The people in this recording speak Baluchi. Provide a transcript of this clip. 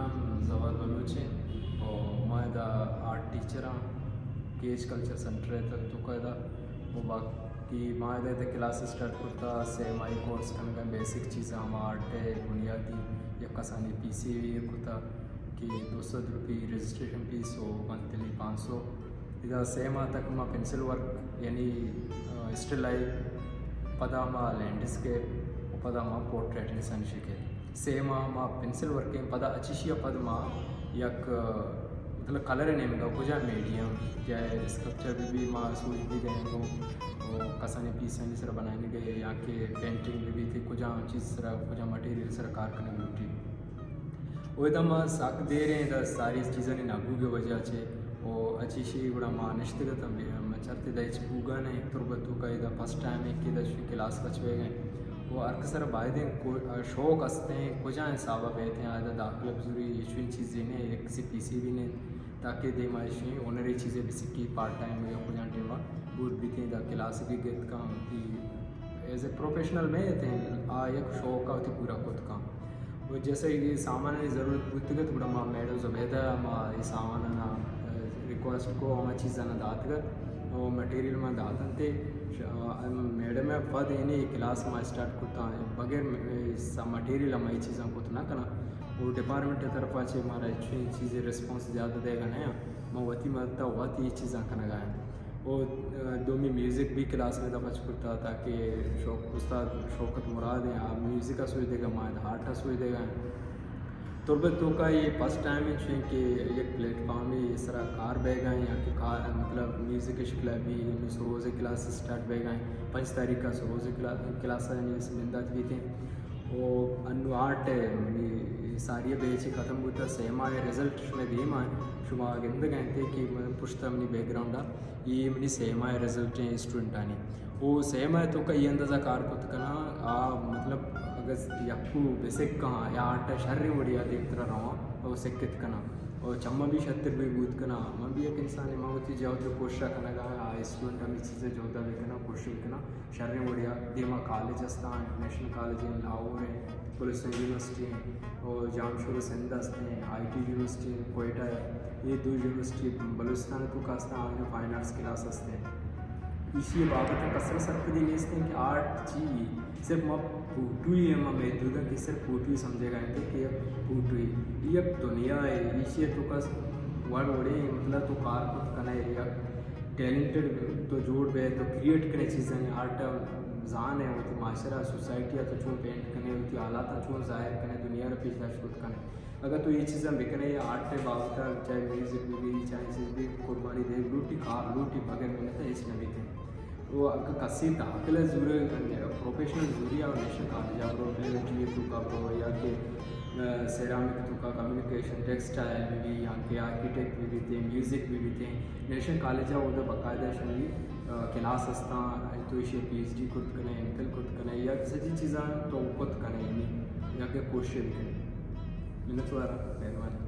نام زوال بلوچ ایں اور ما ادا آرٹ ٹیچر آں، کیچ کلچر سینٹر ءِ توکا ادا۔ و باقی ما ادا ادا کلاس اسٹارٹ کرتا، سہ ماہی کورس کنگا، بیسک چیزاں، ہما آرٹ ءِ بنیادی یک کسانیں پیسے کتا کہ دو سد روپی رجسٹریشن فیس و منتھلی پانچ سو۔ ادا سہ ماہ تک ما پنسل ورک، یعنی، آ، اسٹل لائف، پدا ما لینڈسکیپ و پدا ما پورٹریٹ انسانی شکل۔ سہ ماہ ما پنسل ورک ایں، پدا اچی شی ءَ پد ما یک، آ، مطلب کلر ءِ نیمگا کجا میڈیم، چاہے اسکلپچر بہ بی، ما سوج بہ دئیں گوں، و کسانیں پیسانی سرا بنائینگ ءَ یا کہ پینٹنگ بہ بیت، کجا چیز سرا، کجا مٹیریل سرا کار کنگ لوٹی۔ و ادا ما سک دیر ایں، ادا ساری چیزانی نہ بوگ ءِ وجہ چہ و اچی شی گڑا ما نشتگ اتاں، بے-، ما چرت ادا ہچ بوگا نہ ایں۔ تربت توکا ادا فرسٹ ٹائم ایں کہ ادا شی کلاس پچ بیگ ایں۔ و ہر کس ءَ را باید ایں کو-، شوق است ایں، کجا حسابا بیت ایں، ادا داخلہ بزوری، ہچ چیزے نہ ایں، یک کسی پیسے بھی نہ ایں، تاکہ دیما ایشی ہنری چیزے بہ سکی، پارٹ ٹائم یا کجا ٹائما بوت بیت ایں، ادا کلاس بھی گپت کاں، وتی ایز اے پروفیشنل مہ اتیں، آ یک شوق ءَ وتی پورا کت کاں۔ و جیسے اے سامانانی ضرورت بوتگ ات، گڑا ما میڈم زبیدہ ءَ ما اے سامانانا، آ، ریکویسٹ کو، ہما چیزانا داتگ ات، و مٹیریل ما داتنت۔ ش-، آ، میڈم ءَ پد اینی کلاس ما اسٹارٹ کتاں، بغیر م-، اے سا مٹیریل ما اے چیزاں کت نہ کناں۔ و ڈپارٹمنٹ ءِ طرفا چہ مارا ہچ چیزے ریسپانس زیادہ دیگا نہ ایں، ما وتی مدتا وت اے چیزاں کنگا ایں۔ و، آ، دومی میوزک بھی کلاس ما ادا پچ کرتا تاکہ شوق، استاد شوکت مراد ایں، آ میوزک ءَ سوج دیگا، ما ادا آرٹ ءَ سوج دیگا ایں۔ تربت توکا اے فرسٹ ٹائم ایں چوئیں کہ یک پلیٹ فارمے سرا کار بیگا ایں یا کہ کار، مطلب میوزک ءِ شکلا بھی، انوں سروز ءِ کلاس اسٹارٹ بیگا ایں، پنچ تاریخ ءَ سروز ءِ کلا-، کلاس ءَ یعنی بندات بیت ایں۔ و انوں آرٹ ءِ منی ساری ءِ بیچ ختم بوتا، سہ ماہ ءِ رزلٹ شمئے دیما ایں، شما گندگا انت کہ من پشتا منی بیک گراؤنڈا اے منی سہ ماہ ءِ رزلٹ ایں اسٹوڈنٹانی۔ و سہ ماہ ءِ توکا اے اندازہ کار کت کناں، آ مطلب اگاں یکو بہ سکاں یا آرٹ ءَ شریں وڑے ءَ دیمترا رواں و سکت کناں و چماں بھی شتر بہ بوت کناں۔ من بھی یک انسانے، من وتی جہد و کوشش ءَ کنگا آں، آ اسٹوڈنٹ ہمے چیز ءِ جہد ءَ بہ کناں، کوشش بہ کناں۔ شریں وڑے ءَ دیما کالج استاں، نیشنل کالج ایں، لاہور ایں، بلوچستان یونیورسٹی ایں، اور جامشورو سندھ است ایں، آئی ٹی یونیورسٹی ایں، کوئٹہ ایں، اے دو یونیورسٹی بلوچستان ءِ توکا استاں، آنجو فائن آرٹس کلاس است ایں۔ ایشی ءِ بابت ءَ کسر سرپدی نیست ایں کہ آرٹ چی ایں، صرف ما پوٹوئی ایں، ما محدود ایں کہ صرف پوٹوئی سمجھگا انت کہ یک پوٹوئی، یک دنیا ایں، ایشی ءِ توکا وڑ وڑیں مطلب تو کار کت کنئے، یک ٹیلنٹڈ تو جوڑ بئے، تو کریئیٹ کنئے چیزانی، آرٹ ءَ زان ئے، وتی معاشرہ، سوسائٹی ءَ تو چون پینٹ کنئے، وتی حالاتاں چون ظاہر کنئے، دنیا ءَ پیش داشت کت کنئے۔ اگاں تو اے چیزاں بکنئے، آرٹ ءِ بابت ءَ چاہے میوزک بہ بی، چاہے چیز بہ بی، قربانی دیگ لوٹی، کار لوٹی، بغیر محنت ءَ ہچ نہ بیت۔ و اگاں کسے داخلہ زورے، پروفیشنل زوری ءَ نیشنل کالج ءَ برو، میٹلرجی ءِ توکا برو، یا کہ، آ، سیرامک ءِ توکا، کمیونیکیشن، ٹیکسٹائل بہ بی، یا کہ آرکیٹیکٹ بہ بیت ایں، میوزک بہ بیت ایں، نیشنل کالج ءَ اودا باقاعدہ شمئے، آ، کلاس استاں، تو ایشی ءَ پی ایچ ڈی کرت کنئے، ایم فل کرت کنئے، یا کہ سجی چیزاں تو کرت کنئے، یعنی یا کہ کوشش بہ کنئے۔ منت وار، مہربانی۔